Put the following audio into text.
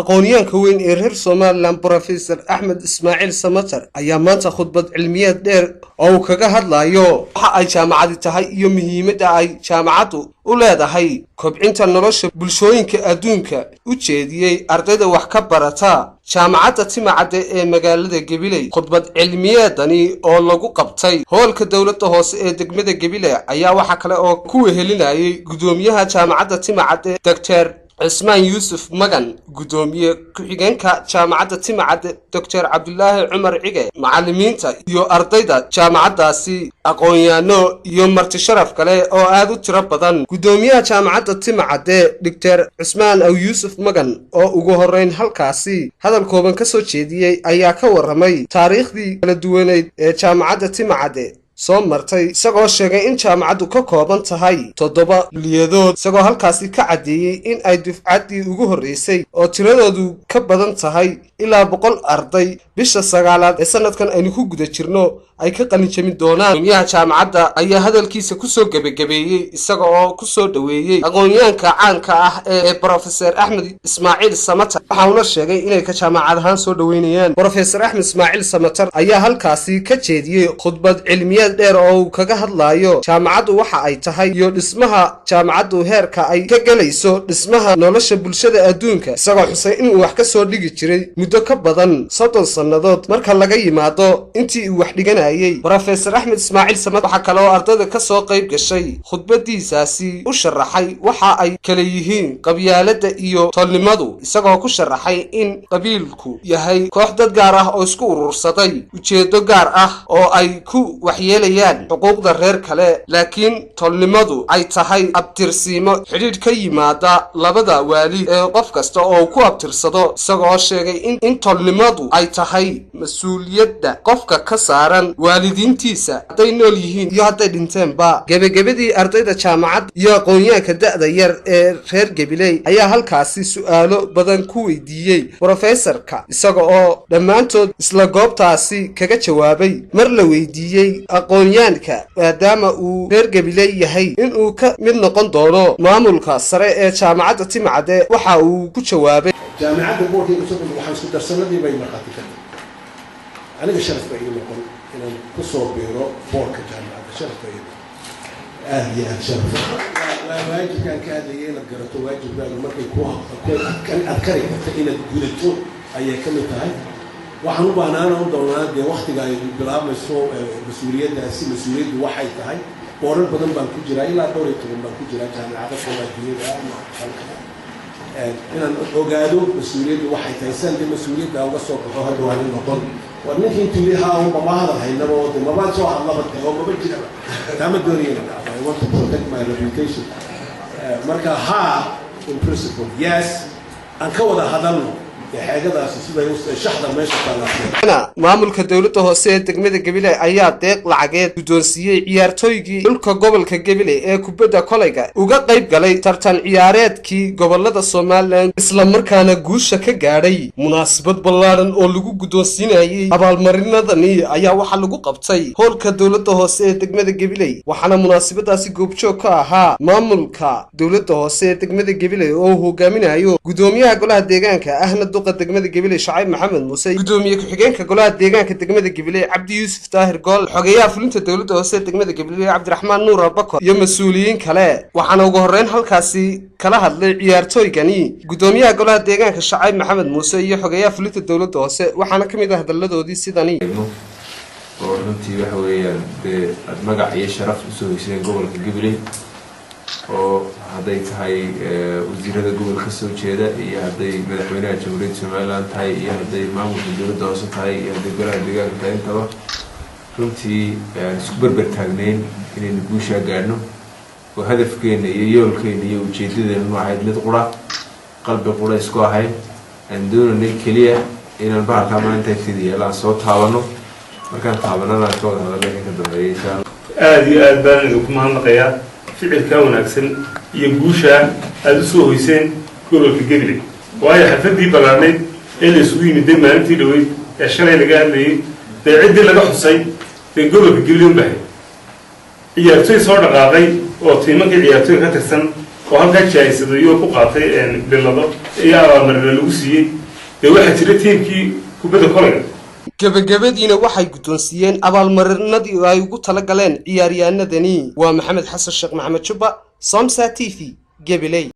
Aqoonyahanka weyn ee reer Somaliland, Brofesor Axmed Ismaaciil Samatar, ayaa maanta khudbad cilmiyeed dheer oo uu kaga hadlayo waxa ay jaamacadi tahay iyo muhiimadda ay jaamacaddu u leedahay kobcinta nolosha bulshooyinka adduunka u jeediyey ardayda wax ka barata Jaamacadda Timacadde ee magaalada Gabiley. Khudbad cilmiyeedani oo lagu qabtay hoolka dowladda hoose ee degmada Gabiley ayaa waxaa kale oo ku wehelinayay gudoomiyaha Jaamacadda Timacadde, Doctor Cismaan Yuusuf Magan, gudoomiye ku-xigeenka Jaamacadda Timacadde, Doctor Cabdulaahi Cumar Cige, macalimiinta iyo ardayda jaamacaddaasi, aqoon-yaano iyo marti sharaf kale oo aada u tiro badan. Gudoomiyaha Jaamacadda Timacadde, Doctor Cismaan Aw Yuusuf Magan, oo ugu horreyn halkaasi hadal kooban ka soo jeediyey, ayaa ka warramay taariikhdii kala duwaneyd ee Jaamacadda Timacadde soo martay, isagoo sheegay in jaamacaddu ka kooban tahay toddoba kuliyadood, isagoo halkaasi ka caddeeyey in ay dufcaddii ugu horreysay oo tiradoodu ka badan tahay ilaa 100 arday bisha sagaalaad ee sanadkan aynu ku guda jirno ay ka qalinjabin doonaan. Gudoomiyaha jaamacadda ayaa hadalkiisa kusoo gebagabeeyey isaga oo kusoo dhoweeyey aqoonyahanka caanka ah ee Brofesor Axmed Ismaaciil Samatar, waxauna sheegay inay ka jaamacad ahaan soo dhoweynayaan. Brofesor Axmed Ismaaciil Samatar ayaa halkaasi ka jeediyey khudbad cilmiyeed dheer oo uu kaga hadlayo jaamacaddu waxa ay tahay iyo dhismaha jaamacaddu heerka ay ka gelayso dhismaha nolosha bulshada adduunka, isagoo xusay inuu wax ka soo dhigi jiray muddo ka badan 30 sannadood marka laga yimaado intii uu wax dhiganayay. Brofesor Axmed Ismaaciil Samatar waxaa kale oo ardayda ka soo qayb gashay khudbadiisaasi u sharaxay waxa ay kala yihiin qabyaaladda iyo tolnimadu, isagoo ku sharaxay in qabiilku yahay koox dad gaar ah oo isku urursaday ujeedo gaar ah oo ay ku waxyeelayaan xuquuqda reer kale, laakiin tolnimadu ay tahay abtirsiimo xidhiidh ka yimaada labada waalid ee qof kasta oo uu ku abtirsado, isagoo sheegay in tolnimadu ay tahay mas-uuliyadda qofka ka saaran waalidiintiisa hadday nool yihiin iyo hadday dhinteenba. Gebagabadii, ardayda jaamacadda iyo aqoonyahanka da'da yar ee reer Gabiley ayaa halkaasi su'aalo badan ku weydiiyey brofesorka, isaga oo dhammaantood isla goobtaasi kaga jawaabay. Mar la weydiiyey aqoonyahanka, maadaama uu reer Gabiley yahay, inuu ka mid noqon doono maamulka sare ee Jaamacadda Timacadde, waxa uu ku jawaabay: Jaamicadda boorkayga soo waxaan isku darsanadii bay markhaati ka tahay. Aniga sharaf bay ii noqon inaan kusoo biiro boorka jaamicadda, sharaf bay ii noqon, aada iyo aada sharaf. Waa waajibkaan ka hadlayay inaad garato waajibkaaga markay ku adkari karta inaad gudato ayay ka mid tahay. Waxaan u baahnaana u doonaa dee waktiga ay bilaabmayso mas-uuliyaddaasi. Mas-uuliyaddu waxay tahay boorar badan baan ku jiraa, ilaa dhowr iyo toban baan ku jiraa jaamicado kale adduunyada ama halka, inaan ogaado mas-uuliyaddu waxay tahay san dee mas-uuliyadda uga soo baxo. Hadda waan noqon war ninkii intuu yidhi haa unba ma hadal haynaba oo de maba soo hadlaba de oo maba jiraba. Taama doonaya ina dhacdo. I want to protect my reputation. Marka haa, in principle yes, aan ka wada hadalno dee xeegadaasi siday shaxda meesha taallaa. Maamulka dowladda hoose ee degmada Gabiley ayaa deeq lacageed guddoonsiiyey ciyaartooygii dhulka gobolka Gabiley ee kubadda kolayga uga qayb galay tartan ciyaareedkii gobolada Somaliland, islamarkaana guusha ka gaadhay. Munaasabad ballaadhan oo lagu guddoonsiinayey abaalmarinadani ayaa waxaa lagu qabtay hoolka dowladda hoose ee degmada Gabiley, waxaana munaasabadaasi goobjoog ka ahaa maamulka dowladda hoose ee degmada Gabiley oo uu hogaaminayo gudoomiyaha golaha deegaanka ahna duqa degmada Gabiley, Shacayb Maxamed Muuse, gudoomiye ku-xigeenka golaha deegaanka degmada Gabiley, Cabdi Yuusuf Daahir Gool, xogeyaha fulinta dowladda hoose ee degmada Gabiley, Cabdiraxmaan Nuur Abakor, iyo mas-uuliyiin kale. Waxaana ugu horreyn halkaasi kala hadlay ciyaartooygani gudoomiyaha golaha deegaanka, Shacayb Maxamed Muuse, iyo xogeyaha fulinta dowladda hoose, waxaana ka mid ah hadalladoodii sidani: Oo runtii waxa weeyaan dee aada magac iyo sharaf usoo hesheen gobolka Gabiley, oo hadday tahay wasiirada gobolka kasoo jeeda, iyo hadday madaxweynaha Jamhuuriyadda Somaliland tahay, iyo hadday maamulka dowladda hoose tahay, iyo hadday golaha deegaanka tahay, intaba runtii aan isku berber taagnayn inaynu guushaa gaadhno, oo hadafkeena iyo yoolkeena iyo ujeedadeenu ahayd mid qura, qalbi qura isku ahayn, aan doonanay keliya inaan bahalkaa maalinta agteeda yeelaan soo taabano. Markaan taabanana aan ka wada hadalna ka dambeeya, insha Allah. Aada iyo aad baan idinku mahadnaqayaa ficilkaa wanaagsan iyo guushaa aada usoo hoyseen gobolka Gabiley, waayo xalfadii ballaarnayd ee la isugu yimiday maalintii dhaweyd ee shalay laga hadlayey dee ciddii laga xusay dee gobolka Gabiley unbahay ciyaartooy soo dhaqaaqay oo tiimankii ciyaartooy ka tirsan. Oo halkaa jaahisadayo ku qaatay bilado iyo abaalmarina lagu siiyey. Dee waxaa jira tiimkii kubadda kolayga. Gebagabadiina waxay guddoonsiiyeen abaalmarinadii ay ugu tala galeen ciyaaryahanadani. Waa Maxamed Xasan Sheekh Maxamed Jubba, Somsa TV, Gabiley.